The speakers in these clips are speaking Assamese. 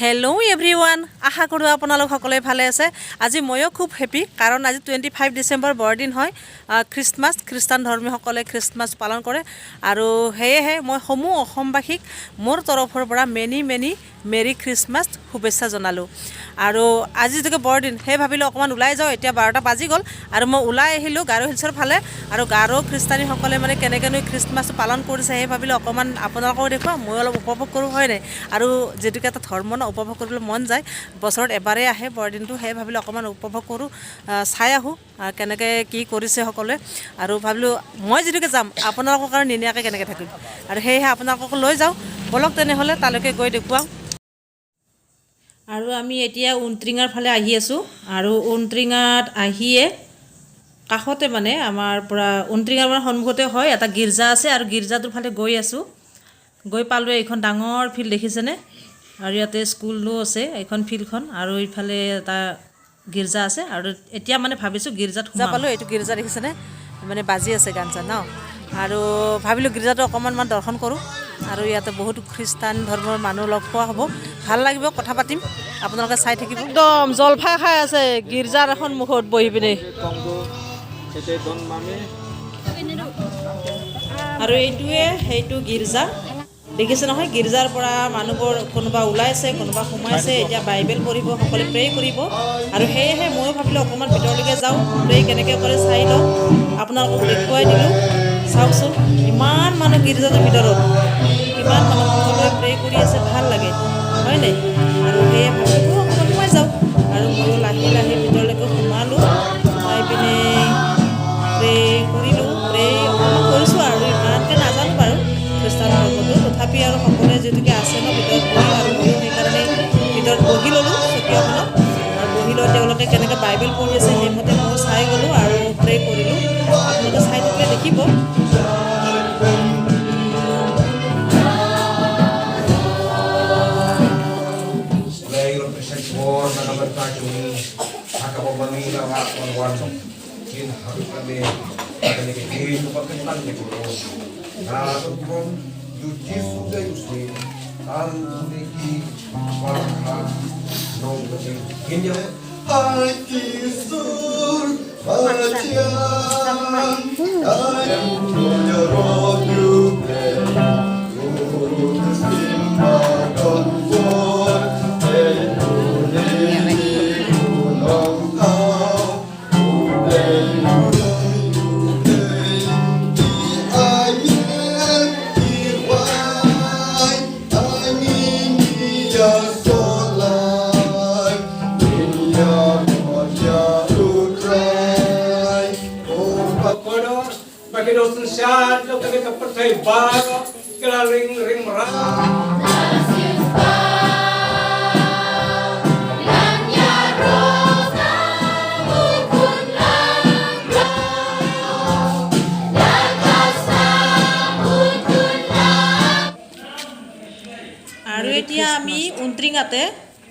হেল্ল' এভৰিৱান, আশা কৰোঁ আপোনালোক সকলোৱে ভালে আছে। আজি ময়ো খুব হেপী, কাৰণ আজি 25 ডিচেম্বৰ, বৰদিন হয়, খ্ৰীষ্টমাছ। খ্ৰীষ্টান ধৰ্মীসকলে খ্ৰীষ্টমাছ পালন কৰে আৰু সেয়েহে মই সমূহ অসমবাসীক মোৰ তৰফৰ পৰা মেনি মেনি মেৰী খ্ৰীষ্টমাছ শুভেচ্ছা জনালোঁ। আৰু আজি যিহেতুকে বৰদিন, সেই ভাবিলোঁ অকণমান ওলাই যাওঁ। এতিয়া 12টা বাজি গ'ল আৰু মই ওলাই আহিলোঁ গাৰো হিলছৰ ফালে। আৰু গাৰো খ্ৰীষ্টানীসকলে মানে কেনেকৈনো খ্ৰীষ্টমাছটো পালন কৰিছে, সেই ভাবিলোঁ অকণমান আপোনালোকেও দেখুৱাম, ময়ো অলপ উপভোগ কৰোঁ, হয় নাই? আৰু যিহেতুকে এটা ধৰ্ম ন, উপভোগ কৰিবলৈ মন যায়। বছৰত এবাৰেই আহে বৰদিনটো। সেই ভাবিলোঁ অকণমান উপভোগ কৰোঁ, চাই আহোঁ কেনেকৈ কি কৰিছে সকলোৱে। আৰু ভাবিলোঁ মই যিহেতুকে যাম, আপোনালোকক আৰু নিনিয়াকৈ কেনেকৈ থাকিম? আৰু সেয়েহে আপোনালোককো লৈ যাওঁ ব'লক তেনেহ'লে, তালৈকে গৈ দেখুৱাওঁ। আৰু আমি এতিয়া ঊনট্ৰিঙাৰ ফালে আহি আছোঁ। আৰু ঊনট্ৰিঙাত আহিয়ে কাষতে, মানে আমাৰ পৰা ঊনট্ৰিঙাৰ পৰা সন্মুখতে হয়, এটা গীৰ্জা আছে আৰু গীৰ্জাটোৰ ফালে গৈ আছোঁ। গৈ পালোঁ। এইখন ডাঙৰ ফিল্ড দেখিছেনে? আৰু ইয়াতে স্কুলো আছে। এইখন ফিল্ডখন আৰু ইফালে এটা গীৰ্জা আছে। আৰু এতিয়া মানে ভাবিছোঁ গীৰ্জাত সোমাম। পালোঁ। এইটো গীৰ্জা দেখিছেনে? মানে বাজি আছে গান চান ন। আৰু ভাবিলোঁ গীৰ্জাটো অকণমান দৰ্শন কৰোঁ আৰু ইয়াতে বহুতো খ্ৰীষ্টান ধৰ্মৰ মানুহ লগ পোৱা হ'ব, ভাল লাগিব, কথা পাতিম। আপোনালোকে চাই থাকিব। একদম জলফাই খাই আছে গীৰ্জাৰ সন্মুখত বহি পিনে। আৰু এইটোৱে সেইটো গীৰ্জা, দেখিছে নহয়? গীৰ্জাৰ পৰা মানুহবোৰ কোনোবা ওলাইছে, কোনোবা সোমাইছে। এতিয়া বাইবেল পঢ়িব সকলোৱে, প্ৰে কৰিব। আৰু সেয়েহে ময়ো ভাবিলোঁ অকণমান ভিতৰলৈকে যাওঁ, প্ৰে কেনেকৈ কৰে চাই লওঁ। আপোনালোকক দেখুৱাই দিলোঁ। চাওকচোন, ইমান মানুহ গীৰ্জাটোৰ ভিতৰত, কিমান মানুহ, সকলোৱে প্ৰে কৰি আছে। ভাল লাগে, হয় নাই? আৰু সেয়ে ভাবিলোঁ অকণমান সোমাই যাওঁ। আৰু ময়ো লাহে লাহে ভিতৰলৈকে সোমালোঁ। সোমাই পিনে প্ৰে কৰিলোঁ। প্ৰে অকণমান কৰিছোঁ আৰু ইমানকৈ নাজানো বাৰু খ্ৰীষ্টান ধৰ্মটো, তথাপি আৰু সকলোৱে যিহেতুকে আছে ন ভিতৰত বহি, আৰু ময়ো সেইকাৰণে ভিতৰত বহি ল'লোঁ চকী এখনত। আৰু বহি লৈ তেওঁলোকে কেনেকৈ বাইবেল পঢ়ি আছে, সেইমতে ময়ো চাই গ'লোঁ আৰু প্ৰে কৰিলোঁ। আপোনালোকে চাই থাকিলে দেখিব। Ring ring. আৰু এতিয়া আমি ঊনট্ৰিঙাতে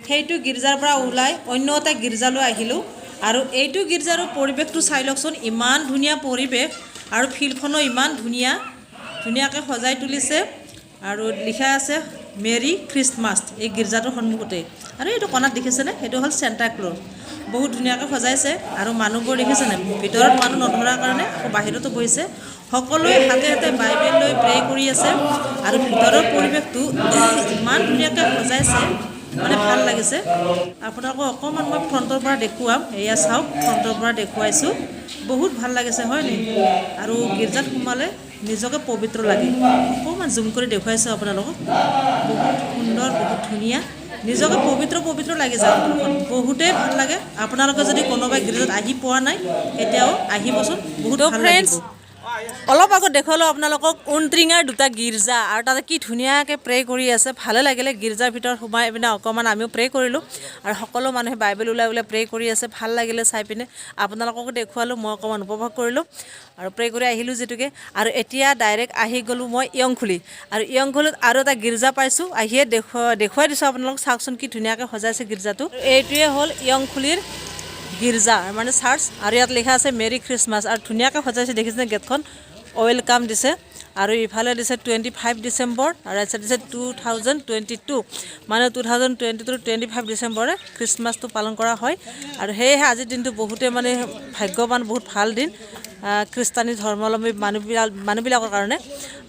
সেইটো গীৰ্জাৰ পৰা ওলাই অন্য এটা গীৰ্জালৈ আহিলোঁ। আৰু এইটো গীৰ্জাৰো পৰিৱেশটো চাই লওকচোন। ইমান ধুনীয়া পৰিৱেশ আৰু ফিল্ডখনো ইমান ধুনীয়া, ধুনীয়াকৈ সজাই তুলিছে। আৰু লিখা আছে মেৰী খ্ৰীষ্টমাছ এই গীৰ্জাটোৰ সন্মুখতে। আৰু এইটো কণাত দেখিছেনে? সেইটো হ'ল চেণ্টাক্লজ। বহুত ধুনীয়াকৈ সজাইছে। আৰু মানুহবোৰ দেখিছেনে? ভিতৰত মানুহ নধৰাৰ কাৰণে আকৌ বাহিৰতো বহিছে। সকলোৱে হাতে হাতে বাইবেল লৈ প্ৰে কৰি আছে। আৰু ভিতৰৰ পৰিৱেশটো ইমান ধুনীয়াকৈ সজাইছে, মানে ভাল লাগিছে। আপোনালোকক অকণমান মই ফ্ৰণ্টৰ পৰা দেখুৱাম। এয়া চাওক, ফ্ৰণ্টৰ পৰা দেখুৱাইছোঁ। বহুত ভাল লাগিছে, হয় নি? আৰু গীৰ্জাত সোমালে নিজকে পবিত্ৰ লাগে। অকণমান জুম কৰি দেখুৱাইছোঁ আপোনালোকক। বহুত সুন্দৰ, বহুত ধুনীয়া, নিজকে পবিত্ৰ পবিত্ৰ লাগি যায় অন্তৰখন। বহুতেই ভাল লাগে। আপোনালোকে যদি কোনোবাই গীৰ্জাত আহি পোৱা নাই, কেতিয়াও আহিবচোন, বহুত ভাল লাগিব। অলপ আগত দেখুৱালোঁ আপোনালোকক ঊনট্ৰিঙাৰ দুটা গীৰ্জা আৰু তাতে কি ধুনীয়াকৈ প্ৰে কৰি আছে। ভালে লাগিলে। গীৰ্জাৰ ভিতৰত সোমাই পিনে অকণমান আমিও প্ৰে কৰিলোঁ আৰু সকলো মানুহে বাইবেল ওলাই ওলাই প্ৰে কৰি আছে। ভাল লাগিলে চাই পিনে। আপোনালোককো দেখুৱালোঁ, মই অকণমান উপভোগ কৰিলোঁ আৰু প্ৰে কৰি আহিলোঁ যিহেতুকে। আৰু এতিয়া ডাইৰেক্ট আহি গ'লোঁ মই ইয়ংখুলি। আৰু ইয়ংখুলিত আৰু এটা গীৰ্জা পাইছোঁ, আহিয়ে দেখুৱাই দিছোঁ আপোনালোকক। চাওকচোন, কি ধুনীয়াকৈ সজাইছে গীৰ্জাটো। এইটোৱে হ'ল ইয়ংখুলিৰ গীৰ্জা, মানে চাৰ্চ। আৰু ইয়াত লিখা আছে মেৰী খ্ৰীষ্টমাছ। আৰু ধুনীয়াকৈ সজাইছে, দেখিছেনে গেটখন? Welcome দিছে। আৰু ইফালে দিছে 25 ডিচেম্বৰ আৰু ইয়াত দিছে 2022, মানে 2022 25 ডিচেম্বৰে খ্ৰীষ্টমাছটো পালন কৰা হয়। আৰু সেয়েহে আজিৰ দিনটো বহুতে মানে ভাগ্যৱান, বহুত ভাল দিন খ্ৰীষ্টানী ধৰ্মাৱলম্বী মানুহবিলাকৰ কাৰণে।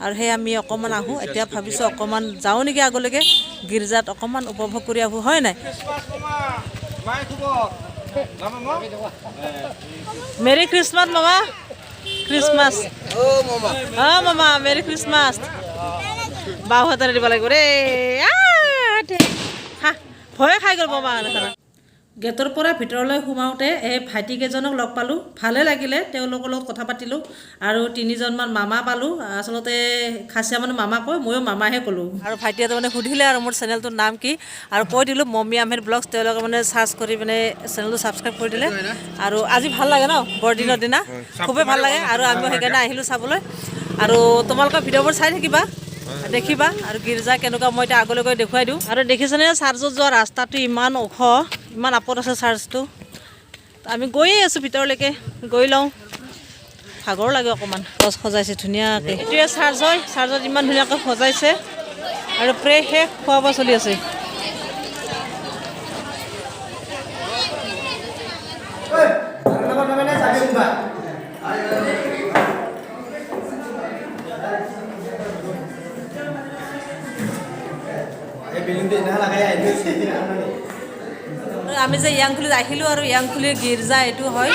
আৰু সেয়ে আমি অকণমান আহোঁ, এতিয়া ভাবিছোঁ অকণমান যাওঁ নেকি আগলৈকে, গীৰ্জাত অকণমান উপভোগ কৰি আহোঁ, হয় নাই? মেৰী খ্ৰীষ্টমাছ মামা, খ্ৰীষ্টমাছ। অঁ মামা, মেৰী খ্ৰীষ্টমাছ। বাওঁ হাতেৰে দিব লাগিব দেই। হা, ভয়ে খাই গ'ল মামা। গেটৰ পৰা ভিতৰলৈ সোমাওঁতে এই ভাইটিকেইজনক লগ পালোঁ, ভালে লাগিলে, তেওঁলোকৰ লগত কথা পাতিলোঁ। আৰু তিনিজনমান মামা পালোঁ, আচলতে খাচীয়া মানুহ মামা কয়, ময়ো মামাহে ক'লোঁ। আৰু ভাইটিহঁতে মানে সুধিলে আৰু মোৰ চেনেলটোৰ নাম কি, আৰু কৈ দিলোঁ মম্মী আহমেদ ব্লগছ। তেওঁলোকে মানে চাৰ্চ কৰি মানে চেনেলটো ছাবস্ক্ৰাইব কৰি দিলে। আৰু আজি ভাল লাগে ন, বৰদিনৰ দিনা খুবেই ভাল লাগে। আৰু আমি সেইকাৰণে আহিলোঁ চাবলৈ। আৰু তোমালোকৰ ভিডিঅ'বোৰ চাই থাকিবা, দেখিবা আৰু গীৰ্জা কেনেকুৱা মই এতিয়া আগলৈ গৈ দেখুৱাই দিওঁ। আৰু দেখিছেনে চাৰ্চত যোৱা ৰাস্তাটো ইমান ওখ, ইমান আপত আছে চাৰ্চটো। আমি গৈয়ে আছোঁ ভিতৰলৈকে, গৈ লওঁ, ভাগৰ লাগে অকণমান। গছ সজাইছে ধুনীয়াকৈ। এইটোৱে চাৰ্চ হয়, চাৰ্চত ইমান ধুনীয়াকৈ সজাইছে। আৰু প্ৰে শেষ, খোৱা বোৱা চলি আছে। আমি যে ইয়াংখুলিত আহিলোঁ আৰু ইয়াংখুলিৰ গীৰ্জা এইটো হয়,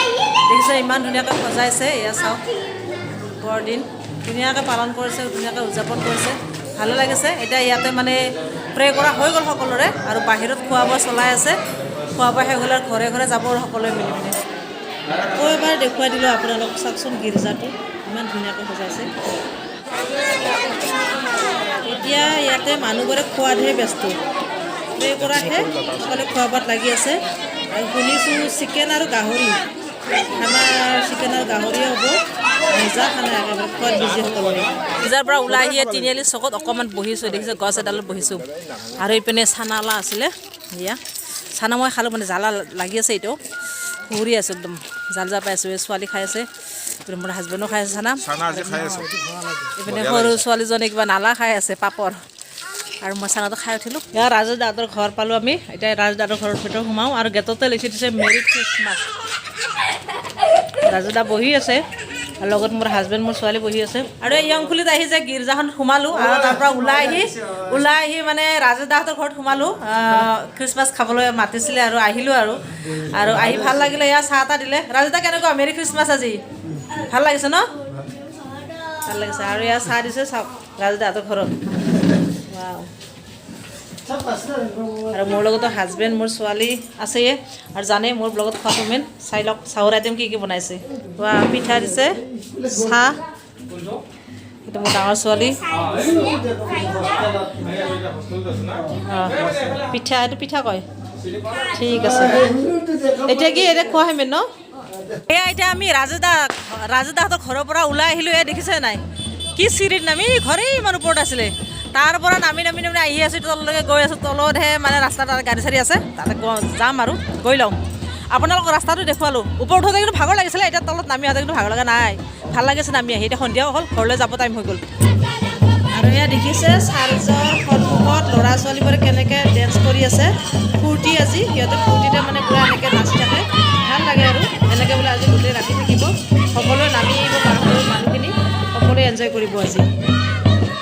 দেখিছে ইমান ধুনীয়াকৈ সজাইছে। এয়া চাওক, বৰদিন ধুনীয়াকৈ পালন কৰিছে, ধুনীয়াকৈ উদযাপন কৰিছে, ভালো লাগিছে। এতিয়া ইয়াতে মানে প্ৰে কৰা হৈ গ'ল সকলোৰে, আৰু বাহিৰত খোৱা বোৱা চলাই আছে। খোৱা বোৱা শেষ হ'লে ঘৰে ঘৰে যাব আৰু সকলোৱে মিলি মিলি। আকৌ এবাৰ দেখুৱাই দিলোঁ আপোনালোক, চাওকচোন গীৰ্জাটো ইমান ধুনীয়াকৈ সজাইছে। এতিয়া ইয়াতে মানুহবোৰে খোৱাতহে ব্যস্ত, প্ৰে কৰাহে সকলোৱে খোৱা বোৱাত লাগি আছে। আৰু শুনিছোঁ চিকেন আৰু গাহৰি খানা, চিকেন আৰু গাহৰিয়ে হ'ব, মজা খানা, একেবাৰে খোৱাত বিজি সকলোৱে। গীৰ্জাৰ পৰা ওলাই আহি তিনিআলি চকত অকণমান বহিছোঁ, দেখিছোঁ গছ এডালত বহিছোঁ। আৰু ইপিনে চানালা আছিলে, এয়া চানা মই খালোঁ, মানে জ্বালা লাগি আছে, এইটো ঘূৰি আছোঁ একদম জাল জাল পাই আছোঁ। এই ছোৱালী খাই আছে, ইপিনে মোৰ হাজবেণ্ডো খাই আছে চানা, ইপিনে সৰু ছোৱালীজনী কিবা নালা খাই আছে পাপৰ। আৰু মই চানাটো খাই উঠিলোঁ। ইয়াৰ ৰাজু দাদাৰ ঘৰ পালোঁ আমি, এতিয়া ৰাজু দাদাৰ ঘৰৰ ভিতৰত সোমাওঁ। আৰু গেটতে লিখি দিছে মেৰী খ্ৰীষ্টমাছ। ৰাজু দা বহি আছে আৰু লগত মোৰ হাজবেণ্ড, মোৰ ছোৱালী বহি আছে। আৰু এই ইয়ংখুলিত আহি যে গীৰ্জাখন সোমালোঁ, আৰু তাৰ পৰা ওলাই আহি মানে ৰাজু দাহঁতৰ ঘৰত সোমালোঁ। খ্ৰীষ্টমাছ খাবলৈ মাতিছিলে আৰু আহিলোঁ। আৰু আৰু আহি ভাল লাগিলে, ইয়াৰ চাহ এটা দিলে। ৰাজু দা কেনেকুৱা মেৰী খ্ৰীষ্টমাছ আজি ভাল লাগিছে ন? ভাল লাগিছে। আৰু ইয়াৰ চাহ দিছে, চাওক ৰাজু দাহঁতৰ ঘৰত। আৰু মোৰ লগতো হাজবেণ্ড, মোৰ ছোৱালী আছেয়ে। আৰু জানে মোৰ ব্লগত খোৱাটো মেইন। চাই লওক চাহৰ আইটেম কি কি বনাইছে। পিঠা দিছে, চাহ, এইটো মোৰ ডাঙৰ ছোৱালী। পিঠা, এইটো পিঠা কয়। ঠিক আছে, এতিয়া কি এতিয়া খোৱা মেইন ন? এয়া এতিয়া আমি ৰাজুদাহঁতৰ ঘৰৰ পৰা ওলাই আহিলোঁ। এয়া দেখিছে নাই কি চিৰিত নামি ঘৰেই ইমান ওপৰত আছিলে, তাৰ পৰা নামি নামি নামি আহি আছোঁ, তললৈকে গৈ আছোঁ। তলতহে মানে ৰাস্তাত গাড়ী চাড়ী আছে, তাতে যাম আৰু গৈ লওঁ। আপোনালোকক ৰাস্তাটো দেখুৱালোঁ। ওপৰত উঠোঁতে কিন্তু ভাগৰ লাগিছিলে, এতিয়া তলত নামি আহোঁতে কিন্তু ভাগৰ লগা নাই, ভাল লাগিছে নামি আহি। এতিয়া সন্ধিয়াও হ'ল, ঘৰলৈ যাব টাইম হৈ গ'ল। আৰু এয়া দেখিছে চাৰ্জৰ সন্মুখত ল'ৰা ছোৱালীবোৰে কেনেকৈ ডেন্স কৰি আছে, ফূৰ্তি আজি সিহঁতে ফূৰ্তিতে মানে পূৰা এনেকৈ নাচি থাকে, ভাল লাগে। আৰু এনেকৈ বোলে আজি গোটেই ৰাতি থাকিব, সকলোৱে নামি আহিব, গাঁৱৰ মানুহখিনি সকলোৱে এনজয় কৰিব আজি।